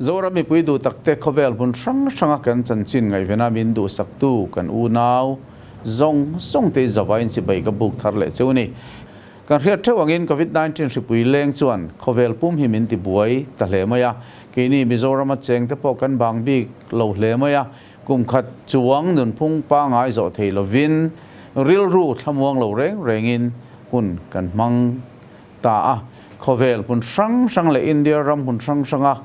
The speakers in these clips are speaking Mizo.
Zoram mipui duh takte khawvel hmun hrang hranga kan chanchin ngaihvena min duhsaktu kan unau zawng zawng te zavain chibai ka buk thar leh cheu ni. Kan hriat theuh angin Covid 19 hripui leng chuan khawvel pum hi min tibuai ta hle mai a, keini Mizorama cheng te pawh kan bang bik lo hle mai a, kum khat chuang nunphung pangai zawh thei lovin rilru thlamuang lo reng rengin hun kan hmang ta a, khawvel hmun hrang hrang leh India ram hmun hrang hranga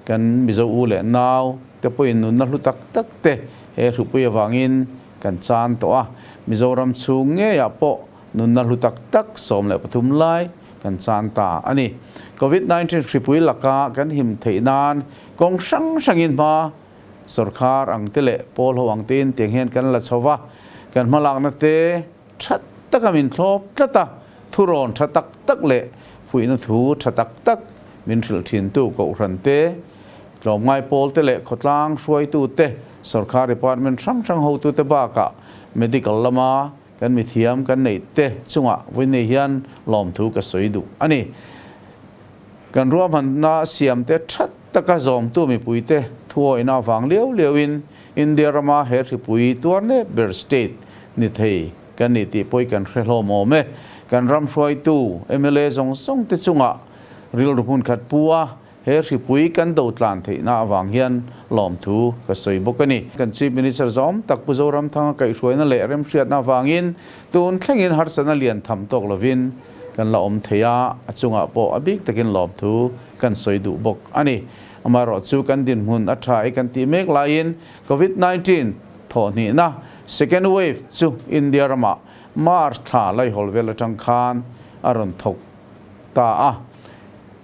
kan Mizo u leh nau te pawhin nunna hlu tak tak te he hrupui avangin kan chan tawh a, Mizoram chhung ngeiah pawh nunna hlu tak tak 13 lai kan chan ta a ni. Covid 19 hripui laka kan him theih nan kawng hrang hrangin hma sawrkar ang te leh pawl ho ang tein tiang hian kan la chho va, kan hmalakna te tha taka min thlawp tlat a, thurawn tha tak tak leh fuihna thu tha tak tak min hrilh thintu Kohhran te, tlawmngai pawl te leh khawtlang hruaitu te, sawrkar department hrang hrang hotute bakah medical lama kan mithiam kan neih te chungah vawiinei hian lawmthu ka sawi duh a ni. Kan ruahmanna siam te tha taka zawmtu mipuite thuawihna avang liau liauin India rama he hripui tuar nep ber state ni thei kan ni tih pawh i kan hre hlawm awm e. Kan ram hruaitu mla zawng zawng te chungah rilru hmun khat pu a, he hripui kan do tlan theihna avang hian lawmthu ka sawi bawk a ni. Kan Chief Minister zawm tak Pu Zoramthanga kaihhruaina leh remhriatna avangin tun thlengin harsatna lian tham tawk lovin kan la awm thei a, a chungah pawh a bik takin lawmthu kan sawi duh bawk a ni. Amaherawhchu kan dinhmun a tha i kan tih mek laiin Covid 19 thawhhnihna, second wave, chu India ramah March thla laihawl vel atang khan a rawn thawk ta a.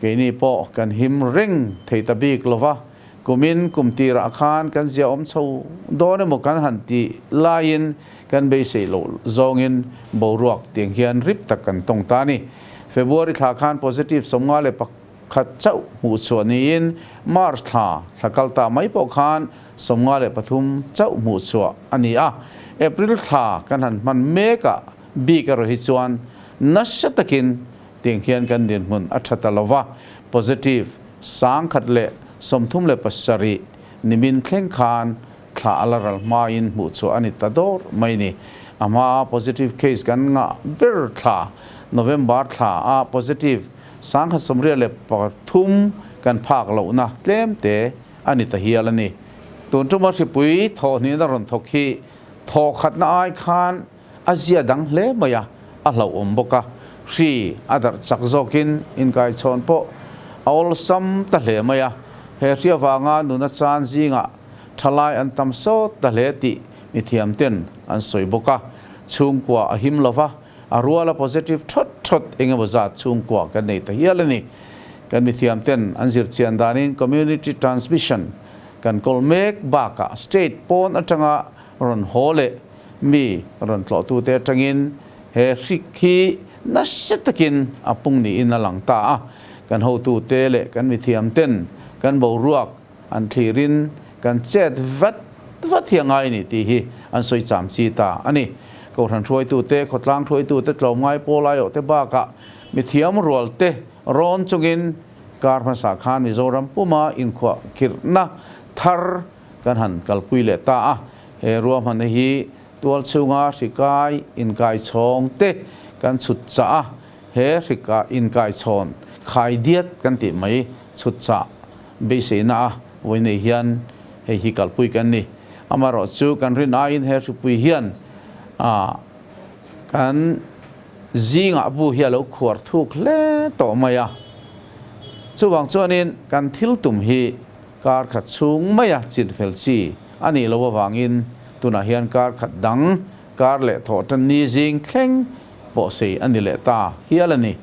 Keini pawh kan him reng thei ta bik lo va, kumin kum tirah khan kan zia awm chho dawn emaw kan han tih laiin kan beisei loh zawngin boruak tiang hian rip tak kan tawng ta a ni. February thla khan positive 51 chauh hmuh chhuah niin March thla thla kal ta mai pawh khan 53 chauh hmuh chhuah a ni a. April thla kan han hman mekah bik erawh hi chuan nasa takin Tiang hian kan dinhmun a tha ta lo va, positive 1037 nimin thleng khan thla a la ral hmain hmuh chhuah a ni ta dawr mai ni. A hmaa positive case kan ngah ber thla November thla a positive 1083 kan phak lohna tlem te a ni ta hial a ni. Tun tuma hripui thawhhnihna rawn thawk hi thawkhatna ai khan A zia dang hle mai a, a hlauhawm bawk a, hri a darh chak zawkin inkaichhawn pawh a awlsam ta hle mai a, he hri avanga nuna chan zingah thalai an tam sawt ta hle tih mithiam ten an sawi bawk a, chhungkua a him lova, a ruala positive thawt thawt eng emaw zat chhungkua kan nei ta hial a ni. Kan mithiam ten an zir chian danin community transmission kan kawl mek bakah state pawn atanga rawn haw leh Mi rawn tlawhtute atangin he hrik hi nasa takin a pung niin a lang ta a. Kan hotute leh kan mithiamten kan boruak an thlirin kan chet vat vat hi a ngai ni tih hi an sawi cham chi ta a ni. Kohhran hruaitute, khawtlang hruaitute, tlawmngai pawl aiawhte bakah mithiam rualte rawn chungin kar hmasa khan Mizoram puma inkhuah khirhna thar kan han kalpui leh ta a. He ruahmanna hi tual chhunga hrikai inkaichhawng te kan chhut chah a, he hrika inkaichhawn khai diat kan tih mai chhut chah beiseina a vawi nei hian hei hi kalpui kan ni. Amaherawh chu kan rin aiin he hripui hian kan zingah bu hi a lo khuar thuk hle tawh mai a. Chuvang chuanin kan thil tum hi Kar khat chhung maia chinfel chi a nih loh avangin tunah hian kar khat dang kar leh thawh tan ni zing thleng pawh sei a ni leh ta hial a ni.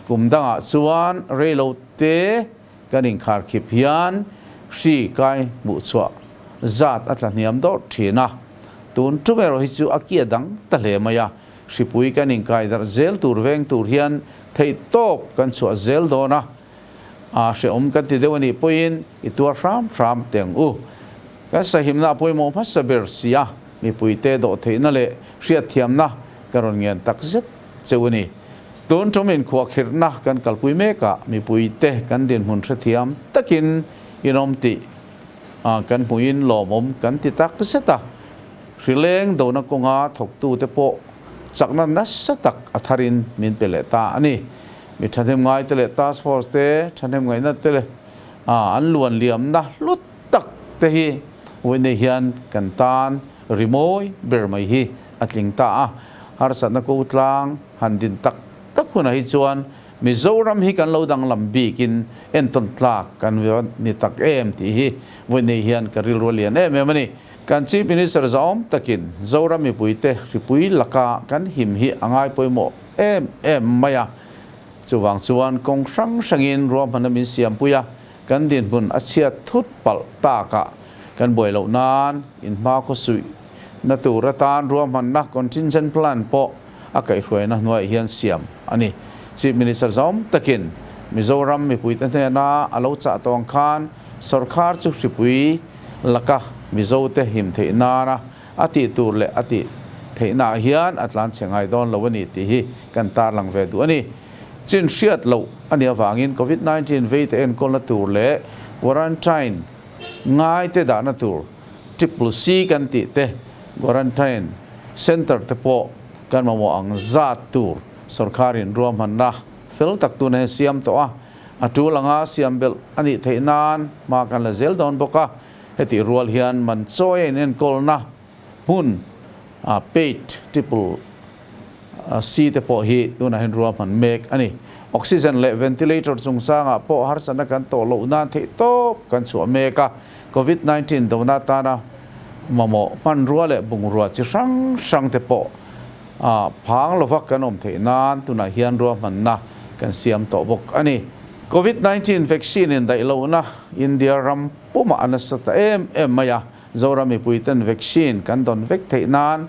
Kum dangah chuan reilo te kan inkharkhip hian hri kai hmuh chhuah zat a tla hniam dawrh thin a, tun tum erawh hi chu a kia dang ta hle mai a, hripui kan inkai darh zel tur veng tur hian theihtawp kan chhuah zel dawn a. A hrehawm kan ti deuh a nih pawhin i tuar hram hram teh ang u. Kan sahimna a pawimawh hmasa ber si a, mipuite dawhtheihna leh hriatthiamna ka rawn ngen tak zet cheu a ni. Tun tum inkhuahkhirhna kan kalpui mekah mipuite kan dinhmun hrethiam takin in awm tih kan hmuhin lawmawm kan ti tak zet a. Hrileng dona kawnga thawktute pawh chakna nasa tak a tharin min pe leh ta a ni. Mi thahnem ngaite leh task force te thahnem ngaihna te leh an luan liamna hlut tak te hi vawiinei hian kan tan rimawi ber mai hi a tling ta a. Harsatna ko tlang han din tak tak hunah hi chuan Mizoram hi kan lo danglam bikin entawn tlak kan ni tak em tih hi vawiinei hian ka rilru a lian em em a ni. Kan Chief Minister zahawm takin Zoram mipuite hripui laka kan him hi a ngai pawimawh em em mai a. Chuvang chuan kawng hrang hrangin ruahmanna min siampui a, kan dinhmun a chhiat thut palh takah kan buai loh nan inhma khawsuih na tur atan ruahmanna contingent plan pawh a kaihhruaina hnuaiah hian siam a ni. Chief Minister zawm takin Mizoram mipuite hnena a lo chah tawng khan sorkar chu hripui laka Mizote him theih nana a tih tur leh a tih theihnaah hian a tlan chhe ngai dawn lo a ni tih hi kan tarlang ve duh a ni. Chin hriat loh a nih avangin Covid 19 veite enkawlna tur leh quarantine ngaite dahna tur Triple C kan tih te, Quarantine Centre te pawh kan mamawh ang zat tur sorkarin ruahmanna fel tak tuna hian siam tawh a, a tul anga siam belh a nih theih nan hma kan la zel dawn bawk a. Hetih rual hian man chawi a inenkawlna hmun paid Triple C te pawh hi tunah hian ruahman mek a ni. Oxygen leh ventilator chungchangah pawh harsatna kan tawh loh nan theihtawp kan chhuah mek a. Covid 19 dona atana mamawh hmanrua leh bungrua chi hrang hrang te pawh phang lova kan awm theih nan tunah hian ruahmanna kan siam tawh bawk a ni. Covid 19 vaccine in daih lohna India ram pumah a nasa ta em em mai a, Zoram mipuiten vaccine kan dawn vek theih nan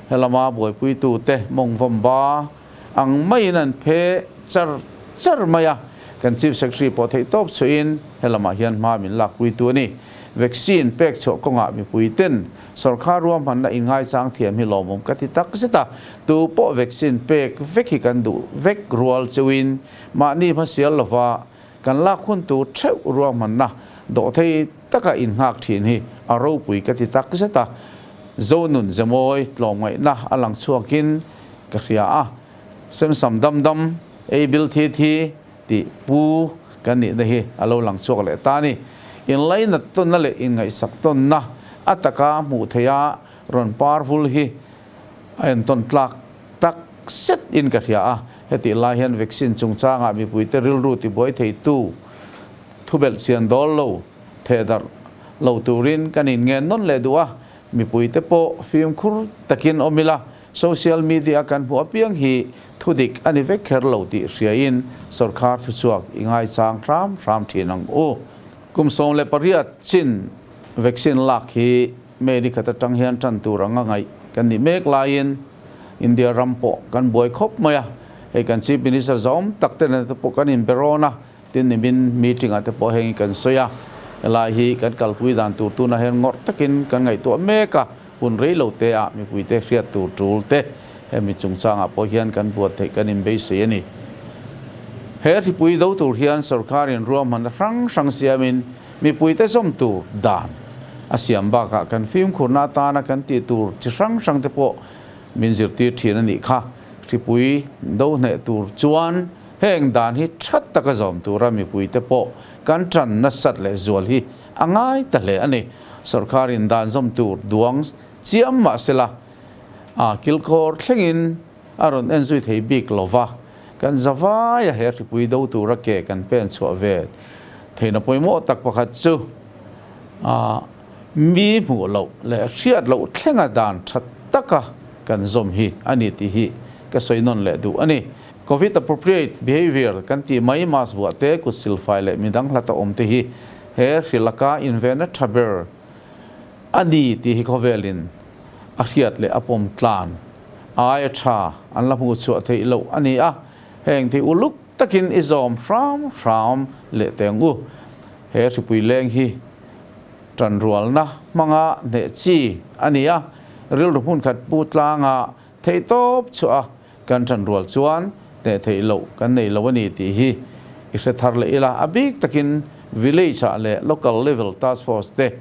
helama buaipuitute mawngvawm ba ang maiin an phe char char mai a, kan Chief Secretary pawh theih tawp chhuahin helamah hian hma min lakpuitu a ni. Vaccine pek chhuah kawngah mipuiten sorkar ruahmanna inngaichang thiam hi lawmawm ka ti tak zet a, tu pawh vaccine pek vek hi kan duh vek rual cheuhin mahni hmasial lova kan lak hun tur theuh ruahmanna dawhthei taka innghak thin hi a ropui ka ti tak zet a, Zonun Zemawi tlawmngaihna a lang chhuakin Ka hria a, Semsam dam dam, ei bil thi thi tih pu kan nihna hi a lo lang chhuak leh ta a ni. Inlainat tawnna leh inngaihsak tawnna a taka hmuh theiha rawn par vul hi a entawn tlak tak zet in ka hria a. Hetih lai hian vaccine chungchangah mipuite rilru tibuai theitu thubelh chian dawl lo thehdarh lo turin kan inngen nawn leh duh a, mipuite pawh fimkhur takin awm ila. Social media kan hmuh apiang hi thudik a ni vek kher lo tih hriain sorkar thuchhuak i ngaichang hram hram thin ang u. Kum 18 chin vaccine lak hi May ni khat atang hian tan tur anga ngaih kan nih mek laiin India ram pawh kan buai khawp mai a, hei kan Chief Minister zawm tak te nen te pawh kan inberawn a, tin nimin meeting ah te pawh heng hi kan sawi a, helai hi kan kalpui dan tur tunah hian ngawrh takin kan ngaihtuah mek a. Hun rei lo te ah mipuite hriat tur tul te hemi chungchangah pawh hian kan buat theih kan inbeisei a ni. He hripui do tur hian sorkarin ruahmanna hrang hrang siamin mipuite zawm tur dan a siam bakah kan fimkhurna atana kan tih tur chi hrang hrang te pawh min zirtir thin a nih kha. Hripui do hneh tur chuan heng dan hi tha taka zawm tura mipuite pawh kan tan nasat leh zual hi a ngai ta hle a ni. Sorkarin dan zawm tur duang chiam mah sela, a kilkhawr thlengin a rawn en zui thei bik lo va, kan zavaia he hripui do tura ke kan pen chhuah ve theihna pawimawh tak pakhat chu a mi hmuh loh leh hriat loh thlenga dan tha taka kan zawm hi a ni tih hi ka sawi nawn leh duh a ni. Covid appropriate behaviour kan tih mai mask vuah te, kut silfai leh midang hlata awm te hi He hrilaka invenna tha ber a ni tih hi khawvelin a hriat leh a pawm tlan aia tha an la hmuh chhuah theih loh a ni a, heng thei uluk takin i zawm hram hram leh teng u. He hripui leng hi tanrualna hmanga hneh chi a ni a, rilru hmun khat pu tlanga theihtawp chhuah a Kan ṭanrual chuan hneh theih loh kan nei lo a ni tih hi i hre thar leh ila, a bik takin Village ah leh Local Level Task Force te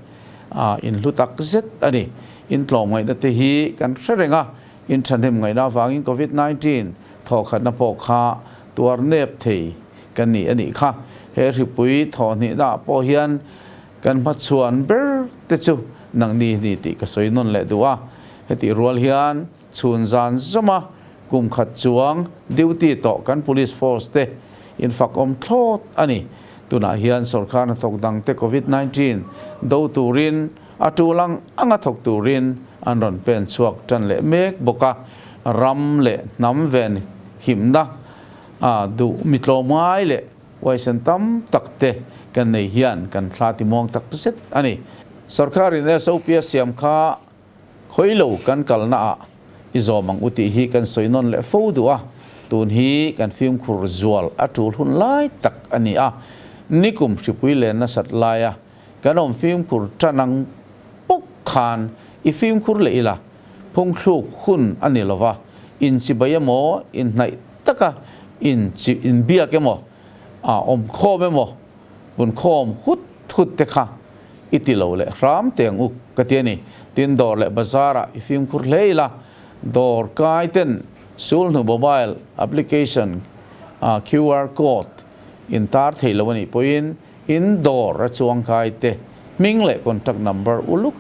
a inhlu tak zet a ni. Intlawmngaihna te hi kan hre reng a, in thahnem ngaihna avangin Covid 19 thawhkhatna pawh kha tuar nep thei kan ni a nih kha. He hripui thawhhnihna ah pawh hian kan hmachhuan ber te chu nangni ni tih ka sawi nawn leh duh a. Hetih rual hian chhun zan zawma kum khat chuang duty tawh kan police force te infakawm thlawt a ni. Tunah hian sorkar hnathawk dangte Covid 19 do turin a tul ang anga thawk turin an rawn pen chhuak tan leh mek bawk a, ram leh hnam ven himna a duh mitlawmngai leh huaisen tam tak te kan nei hian kan thla timuang tak zet a ni. Sorkarin SOP a siam kha khawi lo kan kalna ah i zawm ang u tih hi kan sawi nawn leh fo duh a, tun hi kan fimkhur zual a tul hun lai tak a ni a, nikum hripui len nasat laia Kan awm fimkhur tan ang bawk khan i fimkhur leh ila, phungthluk hun a ni lova, inchibai emaw, inhnaih taka inchi inbiak emaw, a awmkhawm emaw, punkhawm hut hut te kha i ti lo leh hram teh ang u ka ti a ni. Tin, dawr leh bazar ah i fimkhur hle ila, dawr kai ten sulhnu mobile application QR code intar thei lo a nih pawhin, In dawr a chuangkai te hming leh contact number uluk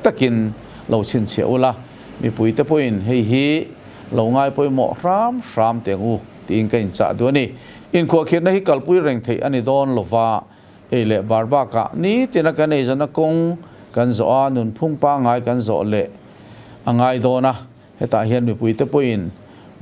takin lo chhinchhiah ula, mipui te pawhin hei hi lo ngai pawimawh hram hram teh ang u tiin ka inchah duh a ni. Inkhuahkhirhna hi kalpui reng theih a ni dawn lova, ei leh bar bakah nitina kan eizawnna kawng kan zawh a, nunphung pangngai kan zawh leh a ngai dawn a, Hetah hian mipuite pawhin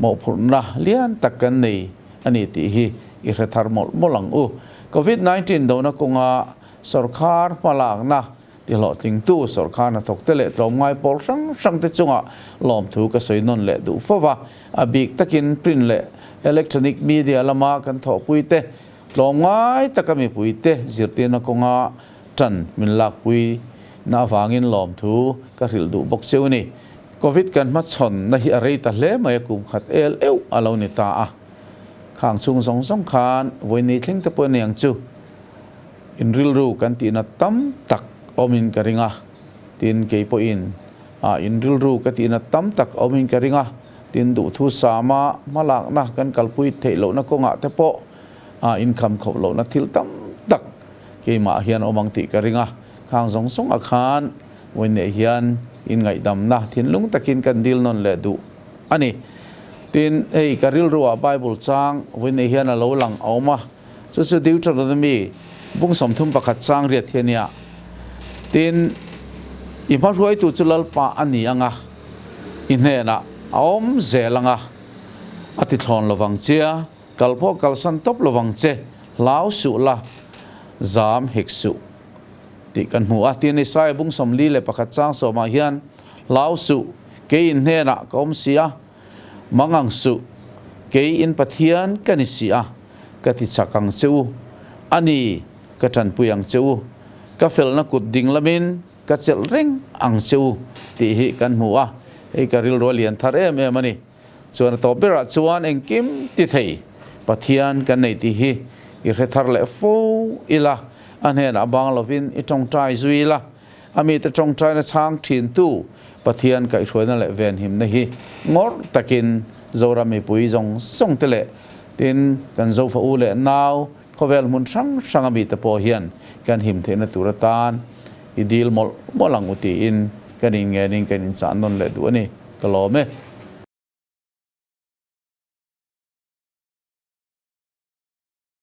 mawhphurhna lian tak kan nei a ni tih hi i hre thar mawlh mawlh ang u. Covid 19 dona kawnga sawrkhar hmalakna tihlawhtlingtu sawrkhar hnathawkte leh tlawmngai pawl hrang hrangte chungah lawmthu ka sawi nawn leh duh fo va. A bik takin print leh electronic media lama kan thawhpuite tlawmngai taka mipuite zirtirna kawnga tan min lakpui na avangin lawmthu ka hrilh duh bawk cheu ni. Covid kan hmachhawn na hi a rei ta hle mai a, kum khat el euh a lo ni ta a. Khang chhung zawng zawng khan vawiin thleng te pawh a ni ang chu. In rilru kan tihna tam tak awmin ka ring a, tin kei pawhin a in rilru ka tihna tam tak awmin ka ring a, tin duhthu sama hmalakna kan kalpui theih lohna kawngah te pawh a inkham khawp lohna thil tam tak keimah hian awm ang tih ka ring a. Khang zawng zawng ah khan Vawinneh hian inngaihdamna thinlung takin kan dil nawn leh duh a ni. Tin, hei ka rilruah Bible chang vawinneh hian a lo lang a awm a, chu chu Deuteronomy bung 31 chang riat hi a nia. Tin, i hmahruaitu chu Lalpa a ni ang a, i hnenah a awm zel ang a, a ti thlawn lovang chia, kal pawh kalsan tawp lovang che, hlau suh la, zam hek suh. Tih kan hmu a. Tin, Isaiah bung 41 chang sawmah hian, Hlau suh, kei in hnenah ka awm si a, mangang suh, kei in Pathian ka ni si a, ka ti chak ang che u, a ni, ka tanpui ang che u, ka felna kut ding lamin ka chelh reng ang che u, tih hi kan hmu a. Hei ka rilru a lian thar em em a ni. Chuan a tawp berah chuan engkim ti thei Pathian kan nei tih hi i hre thar leh fo ila, a hnenah bang lovin i tawngtai zui ila, a mite tawngtaina chhang thintu Pathian kaihhruaina leh venhimna hi ngawrh takin Zoram mipui zawng zawng te leh tin kan Zofa u leh nau khawvel hmun hrang hrang a mite pawh hian kan him theihna tur atan i dil mawlh mawlh ang u tiin kan inngenin kan inchah nawn leh duh a ni. Ka lawm e.